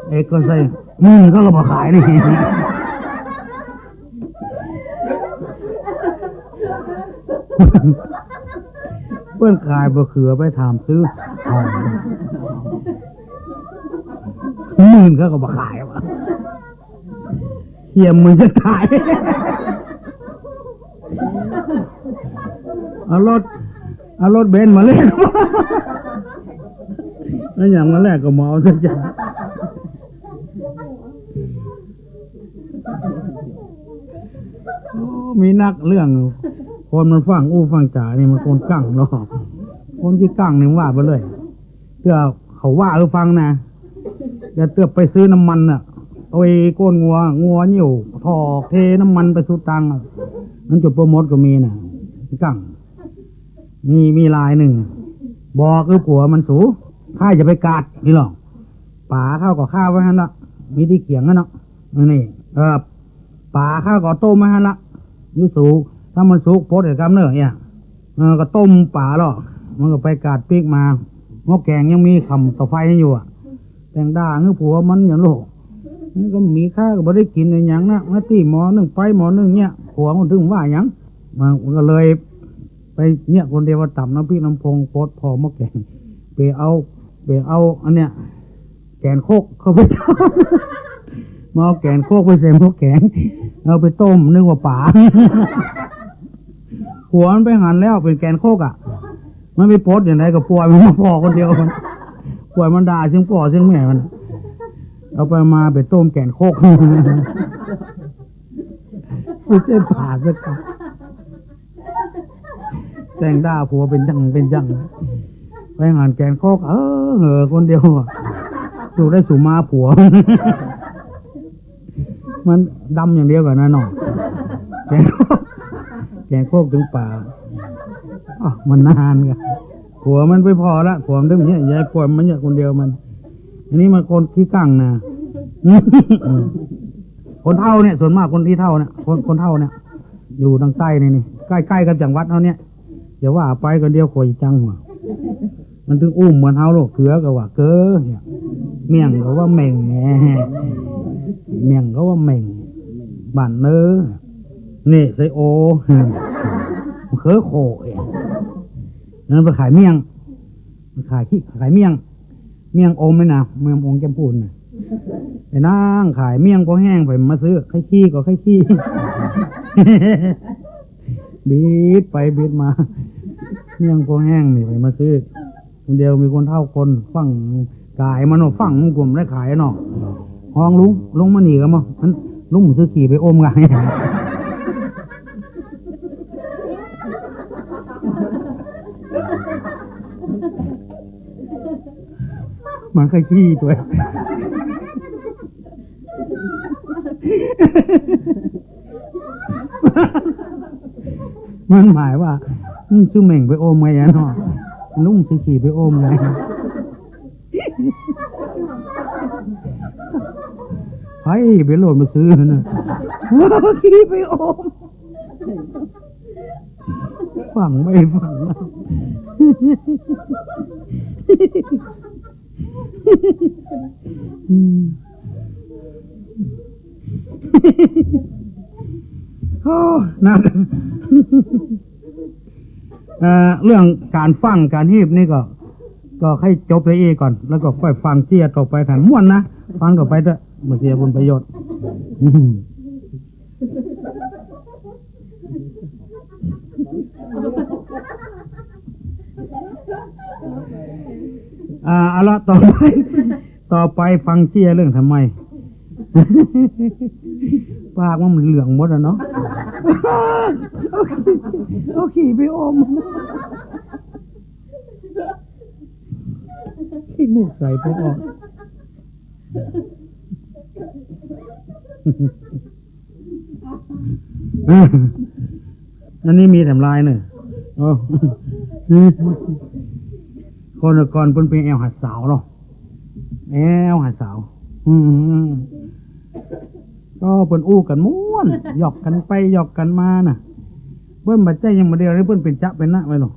เอกก็ใส่ อืม ก็ ก็บ่ขายนี่ เปิ้นขายบะเขือ ไปถามซื้อหอม หมื่นเขาก็บ่ขายวะ เขียมเหมือนจะต๋าย เอารถ เอารถเบนซ์มาแลก แล้วอย่างมาแลกก็มาเอาซะจัง โอ้ มีนักเรื่อง คนมันฟั่งอู้ฟั่งจ๋านี่มันคนกั้งเนาะ คนตี้กั้งนี่ว่าไปเลย เตื้อเขาว่าหื้อฟังนะ อย่าเตื้อไปซื้อน้ำมันน่ะ เอาไอ้ก้นงัว งัวเยี่ยว ถอกเทน้ำมันไปสุดตังอะ มันจะโปรโมทก็มีน่ะ กั้ง มี มีรายนึ่ง บอกหื้อผัวมัน สู ถ้าจะไปกาดนี่หรอก ป๋าข้าก็ฆ่าไว้หั้นละ มีตี้เขียงหั้นเนาะ นี่ เออ ป๋าข้าก็ต้มไว้หั้นละ หื้อสู ถ้ามันสุกปลดไอ้กำเน่อเนี่ย เออ ก็ต้มป๋าลอ มันก็ไปกาดปิ๊กมา หม้อแกงยังมีข่ำต่อไฟอยู่อะ แต่งด่าหื้อผัวมันอย่างโลก มันก็มีข้าก็บ่ได้กิ๋นอะหยังนะ มาตี้หม้อนึ่งไปหม้อนึ่งเนี่ย ผัวมันถึงว่าหยัง มันก็เลยไปเนี่ยคนเดียว ว่าต๋ำน้ำพริกน้ำพง ปดผ่อหม้อแกง ไปเอา ไปเอาอันเนี้ย แก๋นโคกเข้าไปต้ม มาเอาแก๋นโคกไปใส่หม้อแกง เอาไปต้ม นึกว่าป๋า ผัวมันไปหันแล้วเป๋นแก๋นโคกอะ มันไปปดอย่างใดก็ป่อยมันมาผ่อคนเดียว ป่อยมันด่าเสียงป้อเสียงแม่มัน เอาไปมาไปต้มแก๋นโคก ไม่ใช่ป๋าสักคำ แต่งด่าผัวเป๋นจังเป๋นจัง ไปหันแก๋นโคก เออ เออ คนเดียวอะ สูได้สูมาผัว มันดำอย่างเดียวกั๋นนะน้อง แก๋นโคก แก๋นโคกถึงป๋า อ้าว มันนานกั๋น ผัวมันไปผ่อละ ผัวมันถึงเนี่ย ยายป่อยมันเนี่ยคนเดียวมัน อันนี้มันคนขี้กั๋งนะ คนเฒ่าเนี่ย ส่วนมากคนขี้เฒ่าเนี่ย คน คนเฒ่าเนี่ย อยู่ตางใต้นี่ นี่ ใก้ๆ กับจังหวัดเฮาเนี่ย อย่าว่าไปคนเดียว ข่อยจังหัว มันถึงอู้เหมือนเฮาโลก เกือก็ว่าเกอเนี่ย เมี่ยงก็ว่าเม่ง เมี่ยงก็ว่าเม่ง บ้านเนอ นี่ใส่โอ เคือโขเอง นั้นไปขายเมี่ยง ขายขี้ ขายเมี่ยง เมี่ยงอมเลยนะ เมี่ยงอมแก้มปูนน่ะ ไอ้นางขายเมี่ยงปอแห้ง ใผมาซื้อ ใค่ขี้ก็ใค่ขี้ บิดไปบิดมา เมี่ยงปอแห้งนี่ ใผมาซื้อ คนเดียวมีคนเฒ่าคน ฟั่งก๋ายมาเนาะ ฟั่งมันก็บ่ได้ขายเนาะ ฮ้องลุง ลุงมานี่ก่อมา มัน ลุงซื้อขี้ไปอมก่อ มันใค่ขี้ตวย มันหมายว่า อืม ซื้อเม่งไปอมไงอะเนาะ ลุงซื้อขี้ไปอมไง ไผไปโลดมาซื้อน่ะ ขี้ไปอม ฟั่งไปฟั่งมา อืม โอ้ นะ เอ่อ เรื่องก๋านฟั่งก๋านฮีบนี่ก็ ก็ใค่จบเตื้ออี้ก่อน แล้วก็ค่อยฟั่งเตื้อต่อไป ถ้าม่วนนะ ฟั่งต่อไปเต๊อะ บ่เสียผลประโยชน์ อืม อ่า เอาละ ต่อไป ต่อไปฟั่งเตื้อเรื่องทำไม ปากมันเหลืองหมดอะเนาะ เอาขี้ เอาขี้ไปอม ขี้มูกใสพอออก อันนี้มีแถมลายเน่อ โอ้ คนก่อนเปิ้นไปแอ่วหาสาวเนาะ แอ่วหาสาว อืม ก็เปิ้นอู้กั๋นม่วน หยอกกั๋นไปหยอกกั๋นมาน่ะ เปิ้นบ่ใจ้อย่างบ่าเดี่ยวนี้ เปิ้นเป๋นจ๊ะเป๋นนะไปเนาะ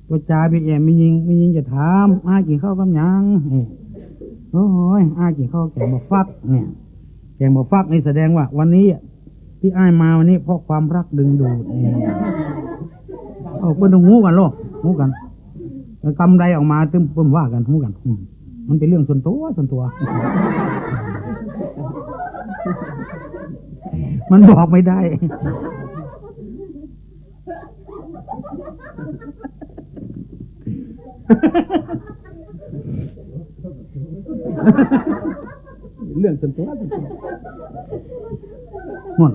ก็จ๋าไปแอ่วแม่ญิง แม่ญิงจะถาม อ้ายกิ๋นข้าวกับหยัง นี่ โอ้ย อ้ายกิ๋นข้าวแก๋งบ่าฟัก เนี่ย แก๋งบ่าฟักนี่แสดงว่าวันนี้ ตี้อ้ายมาวันนี้เพราะความรักดึงดูด นี่ เอ้า เปิ้นต้องฮู้กั๋นลอ ฮู้กั๋น แล้วกำใดออกมาตึงเปิ้นว่ากั๋น ฮู้กั๋น อืม มันเป๋นเรื่องส่วนตั๋ว ส่วนตั๋ว มันบอกไม่ได้ เรื่องส่วนตั๋ว ส่วนตั๋ว ม่วน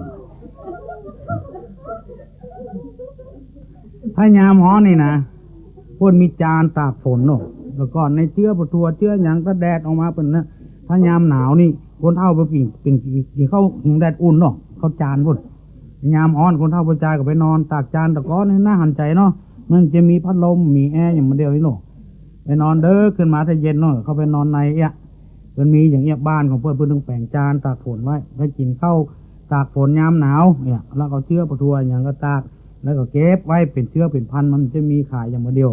ถ้ายามฮ้อนนี่นะ เปิ้นมีจานตากฝนเนาะ แล้วก็ในเจื๊อผ้าถั่วเจื๊อหยังก็แดดออกมาเปิ้นนะ ถ้ายามหนาวนี่ คนเฒ่าไปปิ้ง ปิ้ง กิ๋นข้าวหุงแดดอุ่นเนาะ ข้าวจานปุ้น ยามฮ้อนคนเฒ่าผู้จายก็ไปนอนตากจานตะกอนนี่น่าหันใจ๋เนาะ มันจะมีพัดลม มีแอร์อย่างบ่าเดี่ยวนี้เนาะ ไปนอนเต๊อะ ขึ้นมาแต่เย็นเนาะ เข้าไปนอนในเอี้ย เปิ้นมีอย่างเอี้ย บ้านของเปิ้น เปิ้นต้องแป๋งจานตากฝนไว้ ไว้กิ๋นข้าวตากฝนยามหนาวเนี่ย แล้วก็เอาเจื๊อผ้าถั่วหยังก็ตาก แล้วก็เก็บไว้เป๋นเจื๊อเป๋นพัน มันจะมีขายอย่างบ่าเดี่ยว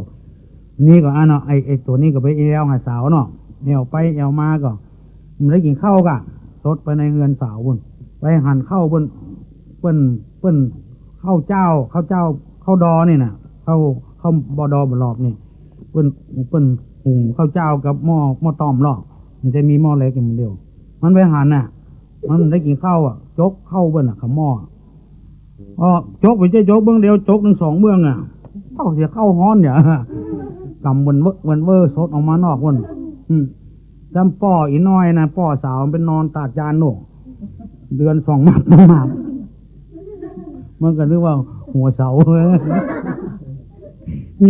นี่ก็อันเนาะ ไอ้ ไอ้ตั๋วนี้ก็ไปแอ่วหาสาวเนาะ แอ่วไปแอ่วมาก็ มันได้กิ๋นข้าวก่ะ สดไปในเฮือนสาวปุ้น ไปหันข้าวเปิ้น เปิ้น เปิ้น ข้าวเจ้า ข้าวเจ้า ข้าวดอนี่น่ะ ข้าว ข้าวบ่อดอบ่อหลอบนี่ เปิ้น เปิ้นหุงข้าวเจ้ากับหม้อ หม้อต้อมลอก มันจะมีหม้อเล็กอย่างเดียว มันไปหันน่ะ มันได้กิ๋นข้าวอะ จกข้าวเปิ้นน่ะ เข้าหม้อ อ้อ จกไปเจ๊ จกเบื้องเดียว จกตึงสองเบื้องอะ เต้าเสียข้าวฮ้อนเนี่ย กำเวินเว่อ เวินเว่อ สดออกมานอกปุ้น อืม จำป้ออีน้อยน่ะ ป้อสาวมันไปนอนตากจานโน่น เดือนสองหมาก หมาก มันก็นึกว่าหัวเสา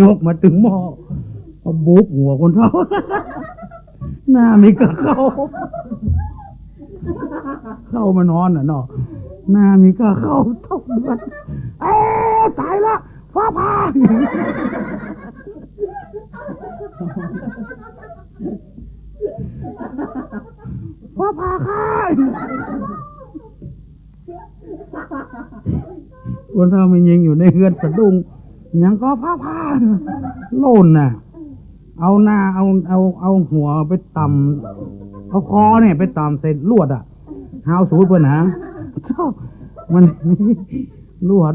ยกมาตึงหม้อ เอาบุบหัวคนเฒ่า หน้ามีก้าข้าว ข้าวมันฮ้อนน่ะเนาะ หน้ามีก้าข้าวเต้าเดือด เอ๊ะ ต๋ายละ ฟ้าผ่า ฟ้าผ่าข้า คนเฒ่าแม่ญิงอยู่ในเฮือนสะดุ้ง หยังก็ฟ้าผ่า โล่นน่ะ เอาหน้า เอา เอา เอาหัวไปต่ำ เอาคอเนี่ยไปต่ำใส่ลวดอะ ฮาวสูตรเปิ้นนะ มัน ลวด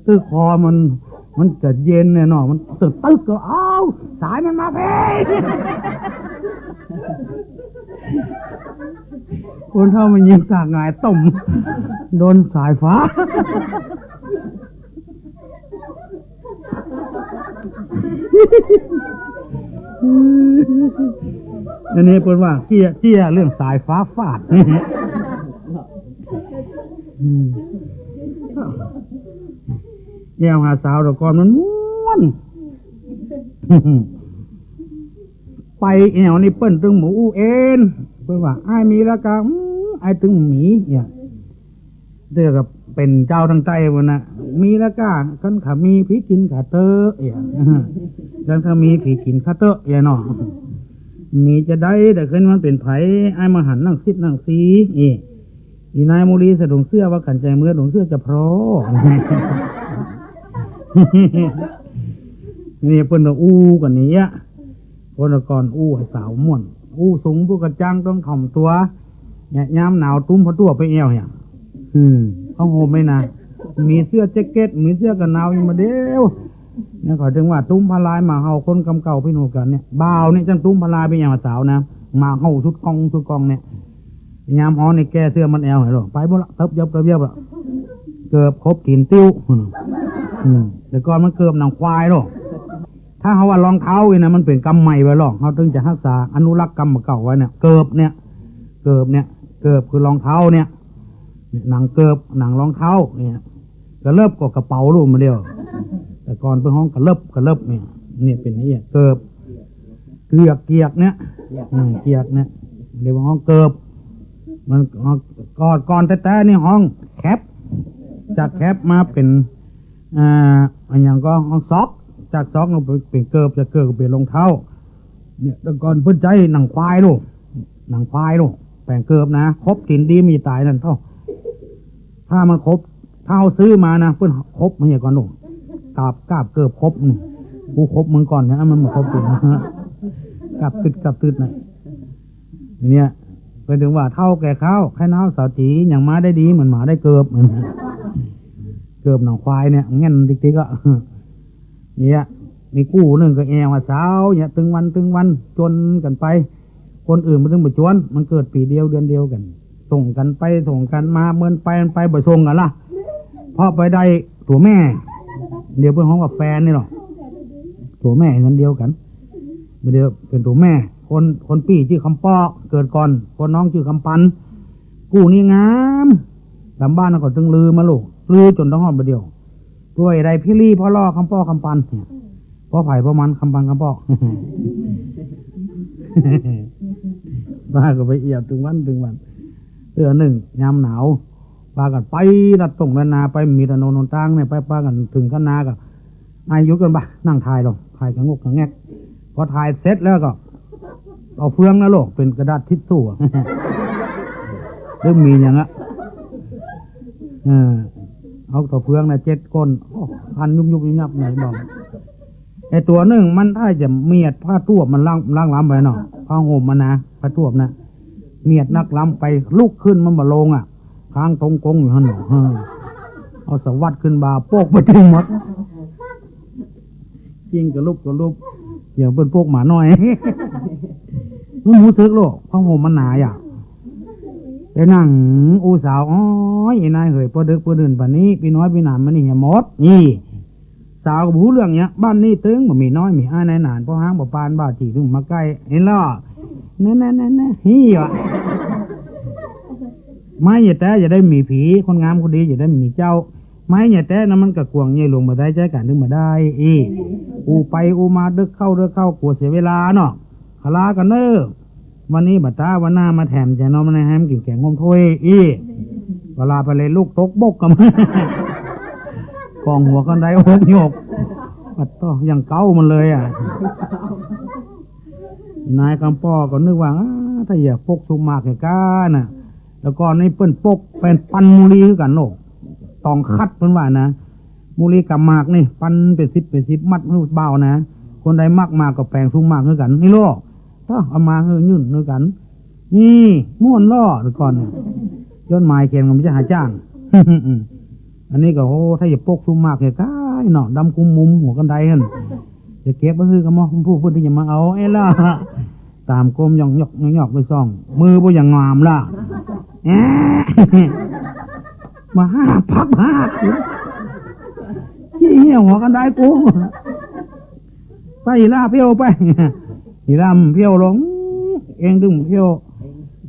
ตึกคอมัน มันจะเย็นเนี่ยเนาะ มันตึก ตึกก็ อ้าว สายมันมาเพ่ คนเฒ่าแม่ญิงตากหงายต้ม โดนสายฟ้า อันนี้เปิ้นว่าเกี้ย เกี้ยเรื่องสายฟ้าฟาด อืม แอ่วหาสาวแต่ก่อนมันม่วน ไปแอ่วนี่เปิ้นตึงบ่อู้เอน เปิ้นว่า อ้ายมีละกา อืม อ้ายตึงมี เนี่ย เดี๋ยวก็เป๋นเจ้าตังใต้ปุ้นน่ะ มีละกา คันข้ามีผีกิ๋นข้าเต๊อะ เนี่ย คันข้ามีผีกิ๋นข้าเต๊อะ เนี่ยเนาะ มีจะได้ แต่ขึ้นมันเป๋นไผ อ้ายมาหันนั่งซิดนั่งซี เอ้ อีนายมูลีสะดวงเสื้อว่าขันใจเมือดวงเสื้อจะพร้อ นี่เปิ้นก็อู้กั๋นนี่อะ คนละก่อนอู้ให้สาวม่วน อู้สูงผู้กระจ่างต้องถ่อมตั๋ว เนี่ย ยามหนาวตุ้มผ้าตั้วไปแอ่วเนี่ย อืม ผ้าห่มนี่นะ มีเสื้อแจ็คเก็ต มีเสื้อกั๋นหนาวอยู่มาเดียว เนี่ย เขาจึงว่าตุ้มผ้าลายหมาเห่าคนกำเก่าพี่หนูกั๋นเนี่ย บ่าวเนี่ยจังตุ้มผ้าลายไปแอ่วสาวนะ หมาเห่าสุดก้องสุดก้องเนี่ย ยามฮ้อนนี่แก้เสื้อมัดแอ่วให้ลูก ไปหมดละ เติบเยิบเติบเยิบละ เกิบคบตี๋นติ้ว อืม แต่ก่อนมันเกิบหนังควายลูก ถ้าเฮาว่ารองเท้านี่นะ มันเป๋นกำใหม่ไว้ลอ เฮาตึงจะฮักษาอนุรักษ์กำเก่าไว้เนี่ย เกิบเนี่ย เกิบเนี่ย เกิบคือรองเท้าเนี่ย เนี่ย หนังเกิบ หนังรองเท้าเนี่ย กะเลิบก็กระเป๋าลูกมาเดียว แต่ก่อนเปิ้นฮ้องกะเลิบ กะเลิบเนี่ย เนี่ยเป๋นนี่เกิบ เกือก เกียกเนี่ย อืม เกียกเนี่ย เดี๋ยวฮ้องเกิบ มัน ก่อน ก่อนแต๊ๆ นี่ฮ้องแคป จากแคปมาเป๋น อ่า อะหยังก็ฮ้องซอก จากซอกก็เป๋นเกิบ จากเกิบก็เป๋นรองเท้า เนี่ย แต่ก่อนเปิ้นใจ๊หนังควายลูก หนังควายลูก แป๋งเกิบนะ คบตี๋นดีมีต๋ายนั่นเต้า ถ้ามันคบ ถ้าเฮาซื้อมานะ เปิ้นคบมันเหียก่อนลูก กาบ กาบเกิบคบนี่ กูคบมึงก่อนนะ มันมาคบกู กาบตึด กาบตึดนะ เนี่ย เปิ้นถึงว่าเฒ่าแก่ข้าว ไข้หนาวสาวจี๋ ยังมาได้ดีเหมือนหมาได้เกิบ เกิบหนังควายเนี่ย แง่นติ๊กๆ อะ เนี่ย มีกู้นึ่งก็แอ่วหาสาว เนี่ย ตึงวัน ตึงวัน จ๋วนกั๋นไป คนอื่นมันตึงบ่จ๋วน มันเกิดปี๋เดียวเดือนเดียวกั๋น ส่งกั๋นไปส่งกั๋นมา เมินไปมันไปบ่ส่งกั๋นละ เพราะไปได้ตั๋วแม่ เดี๋ยวเปิ้นฮ้องว่าแฟนนี่ลอ ตั๋วแม่เฮือนเดียวกั๋น บ่าเดี๋ยวเป๋นตั๋วแม่ คน คนปี้จื้อคำปอก เกิดก่อน คนน้องจื้อคำปัน กู้นี้งาม ต๋ามบ้านก็ตึงลือมาลูก ลือจ๋นต้องฮอดบ่าเดี๋ยว ตั๋วใด๋พี่ลี่พ่อล่อคำปอกคำปันเนี่ย พ่อไผพ่อมันคำปันคำปอก ป้าก็ไปแอ่วตึงวันตึงวัน เตื้อนึ่งยามหนาว ปากั๋นไปลัดต้งลัดนา ไปมีถนนหนตางเนี่ย ไปปากั๋นเถิงคันนาก็ อ้ายหยุดก่อนบ่า นั่งถ่ายลอ ถ่ายกะงกกะแงก พอถ่ายเสร็จแล้วก็ เอาเฟืองนะลูก เป๋นกระดาษทิชชู่อะ หรือมีหยังอะ เออ เอาเต้าเฟืองนะเจ็ดก้น โอ้ คันยุบยุบยับยับไหนบอก ไอ้ตั๋วนึ่งมันถ้าจะเมียดผ้าตวบมันล้าง ล้างล้ำไปเนาะ ผ้าห่มมันนะ ผ้าตวบนะ เมียดนักลำไปลุกขึ้นมันบ่ลงอะ ค้างตรงกงอยู่หั้นเนาะ เออ เอาสะวัดขึ้นบ่าโป๊กไปตึงหมด จิ่งกะลุบกะลุบ อย่างเปิ้นโป๊กหมาน้อย มันฮู้สึกโลก ผ้าห่มมันหนาอะ ไปนั่งอู้สาว "อ้อย อีนายเหย ปอดึกปอดื่นป่านนี้ ปี้น้อยปี้หนานมานี่เหียหมด" อี้ สาวก็บ่ฮู้เรื่องเนี้ย บ้านนี้ตึงบ่มีน้อยมีอ้ายนายหนาน ป้อฮ้างป้อปาน บ่าวจี๋ตึงมาใก้ หันลอ แน่ๆๆๆ อี้วะ ไม้เยียะแต๊อย่าได้มีผี คนงามคนดีอย่าได้มีเจ้า ไม้เยียะแต๊นั้นมันกะกวางใหญ่หลวงบ่ได้ ใจ๊กั๋นตึงบ่ได้ อี้ อู้ไปอู้มา ดึกเข้าดึกเข้า กั๋วเสียเวลาเนาะ ขะลากั๋นเน่อ วันนี้บ่าต๊า วันหน้ามาแถม จะนอนมาในแฮมกิ๋นแก๋งห่มถ้วย อี้ เวลาไปเลยลูกตกบกกะ ก่องหัวคันไดหกหยก ปัดโต้ อย่างเก๊ามันเลยอะ นายกำป้อก็นึกว่า "อ้า ถ้าเหียปกสุกหมากเหียก้า" น่ะ แต่ก่อนนี้เปิ้นปกเป๋นปันมูลีคือกั๋นโลก ต๋องคัดเปิ้นว่านะ มูลีก๋ำหมากนี่ ปันเป๋นสิบเป๋นสิบมัดหื้อบ่าวนะ คนใดมักหมากก็แป๋งสุกหมากคือกั๋น นี่โลก เอ้อ เอามาหื้อยื่นหื้อกั๋น นี่ม่วนลอ แต่ก่อนเนี่ย จดหมายเขียนก็บ่ใจ้หาจ้าง อันนี้ก็ โอ้ ถ้าเหียปกสุกหมากเหียก้าเนาะ ดำกุมมุมหัวคันไดหั้น จะเก็บไว้หื้อก็มอ ผู้ ผู้ตี้จะมาเอา เอ๊ะ แล้ว ต๋ามก้มหย่องหยอกหย่องหยอกไปส่อง มือบ่อย่างงามละ แอะ มาห้าพักห้า ขี้เหี่ยวหัวคันไดกู ไปอีหล้าเผี้ยวไป อีหล้ามันเผี้ยวลง เองตึงเผี้ยว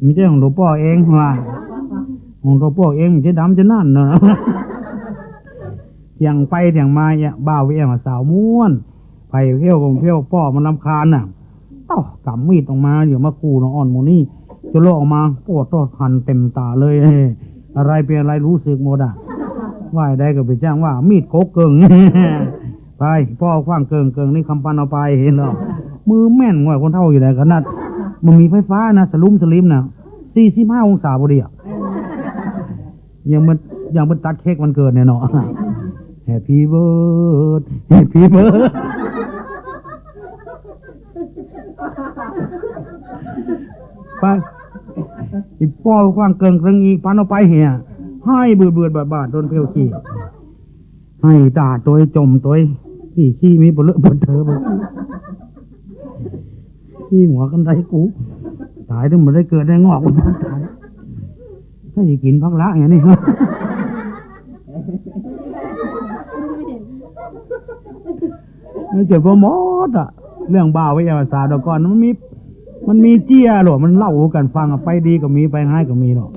บ่ใจ้ของหลวงป้อเองว่า ของหลวงป้อเองบ่ใจ้ดำจะนั่นเนาะ เถียงไปเถียงมาเนี่ย บ่าวเวียงกับสาวม่วน ไปเผี้ยวก็เผี้ยว ป้อมันรำคาญน่ะ เต้า ก๋ำมีดออกมา เดี๋ยวมาขู่น้องอ่อนหมู่นี่ จะเลาะออกมา โอ้โต้ หันเต็มต๋าเลย อะไรเป๋นอะไรฮู้สึกหมดอะ ว่าได้ก็ไปจ้างว่ามีดโกกเกิ่ง ไป ป้อขว้างเกิ่ง เกิ่งนี่คำปันเอาไป หันลอ มือแม่นกว่าคนเฒ่าอยู่แล้ว ขนาดบ่มีไฟฟ้านะ สลุ่มสลิมนะ สี่สิบห้าองศาพอดีอะ อย่างมัน อย่างมันตัดเค้กวันเกิดเนี่ยเนาะ Happy birthday Happy birthday ไป อีป้อขว้างเกิ่งเกิ่ง อีปันเอาไปเหีย ไห้เบือดเบือดบาดบาด โดนเผี้ยวขี้ ไห้ด่าตวย จ่มตวย ขี้ขี้มีบ่เลอะบ่เทอะบ่ ขี้หัวคันไดกู ต๋ายตึงบ่ได้เกิดได้งอก ต๋าย ถ้าจะกิ๋นผักละอย่างนี้ มันจะบ่หมดอะ เรื่องบ่าวเวียงกับสาวแต่ก่อน มันมี มันมีเจี้ยโลก มันเล่ากั๋นฟังอะ ไปดีก็มี ไปฮ้ายก็มีโลก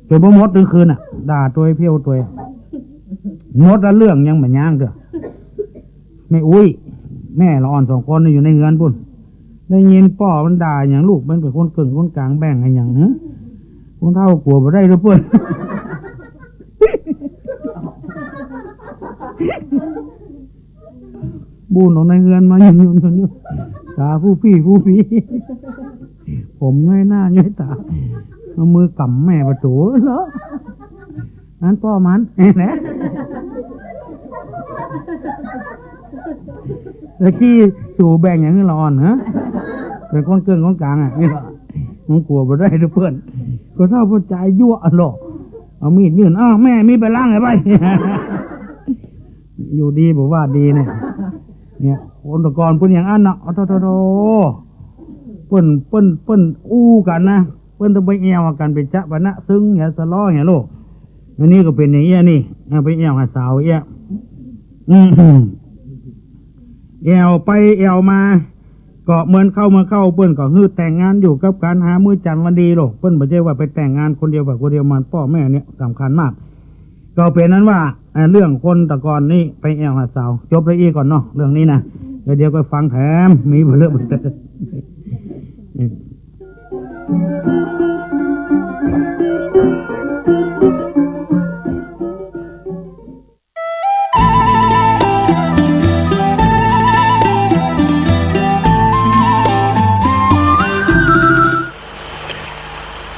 จะบ่หมดตึงคืนอะ ด่าตวยเผี้ยวตวย หมดละเรื่องยังบ่ยั้งเตื้อ แม่อุ๊ย แม่ละอ่อนสองคนนี่อยู่ในเฮือนปุ้น ได้ยินป้อมันด่าหยัง ลูกมันเป๋นคนเกิ่งคนก๋าง แบ่งหื้อหยัง ฮะ คนเฒ่ากั๋วบ่ได้เตื้อเปิ้น บูนออกในเฮือนมา หยุนหยุนหยุนหยุน ต๋าผู้ปี้ผู้ปี้ ผมย้อยหน้าย้อยต๋า เอามือก๋ำแม่ประตู๋ เหรอ นั้นป้อมัน แหละ ตะกี้สูแบ่งหยังหื้อละอ่อน ฮะ เป๋นคนเกิ่งคนก๋างอะ นี่เหรอ มันกั๋วบ่ได้เตื้อเปิ้น ก็เฒ่าเปิ้นจายยั่วอะโลก เอามีดยื่น อ้าว แม่มีดไปล้างไอ้ใบ อยู่ดีบ่ว่าดีเนี่ย เนี่ย คนแต่ก่อนเปิ้นอย่างอั้นน่ะ โอ้โธ่โธ่โธ่ เปิ้น เปิ้น เปิ้นอู้กั๋นนะ เปิ้นต้องไปแอ่วกั๋น ไปจ๊ะปะนะ ซึ่งเหีย สะล้อเหียโลก อันนี้ก็เป๋นอย่างเอี้ยนี่ เอาไปแอ่วหาสาวเอี้ย อืม แอ่วไปแอ่วมา ก็เมินเข้าเมินเข้า เปิ้นก็หื้อแต่งงานอยู่กับกั๋น หามื้อจันทร์วันดีโลก เปิ้นบ่ใจ้ว่าไปแต่งงานคนเดียว ไปคนเดียว มันป้อแม่เนี่ยสำคัญมาก ก็เป๋นนั้นว่า อ่า เรื่องคนแต่ก่อนนี้ไปแอ่วหาสาว จบแล้วอี้ก่อนเนาะ เรื่องนี้นะ แล้วเดี๋ยวก็ฟังแถม มีบ่เลอะบ่เทอะ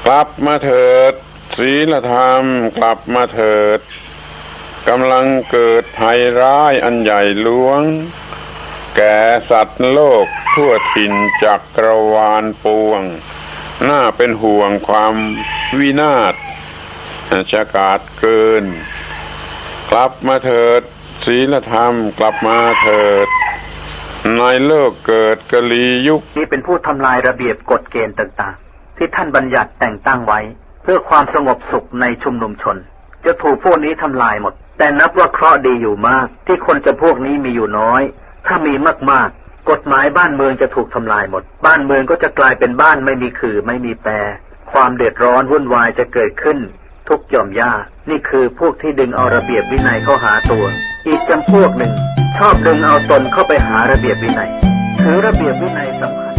กลับมาเถิด ศีลธรรม กลับมาเถิด กำลังเกิดภัยร้ายอันใหญ่หลวง แก่สัตว์โลกทั่วถิ่นจักรวาลปวง น่าเป็นห่วงความวินาศ ฉกาจเกิน กลับมาเถิด ศีลธรรม กลับมาเถิด ในโลกเกิดกลียุค นี่เป็นผู้ทำลายระเบียบกฎเกณฑ์ต่างๆ ที่ท่านบัญญัติแต่งตั้งไว้ เพื่อความสงบสุขในชุมนุมชน จะถูกพวกนี้ทำลายหมด แต่นับว่าเคราะห์ดีอยู่มาก ที่คนจำพวกนี้มีอยู่น้อย ถ้ามีมากๆ กฎหมายบ้านเมืองจะถูกทำลายหมด บ้านเมืองก็จะกลายเป็นบ้านไม่มีขื่อไม่มีแปร ความเดือดร้อนวุ่นวายจะเกิดขึ้นทุกหย่อมหญ้า นี่คือพวกที่ดึงเอาระเบียบวินัยเข้าหาตัว อีกจำพวกหนึ่ง ชอบดึงเอาตนเข้าไปหาระเบียบวินัย ถือระเบียบวินัยสำคัญ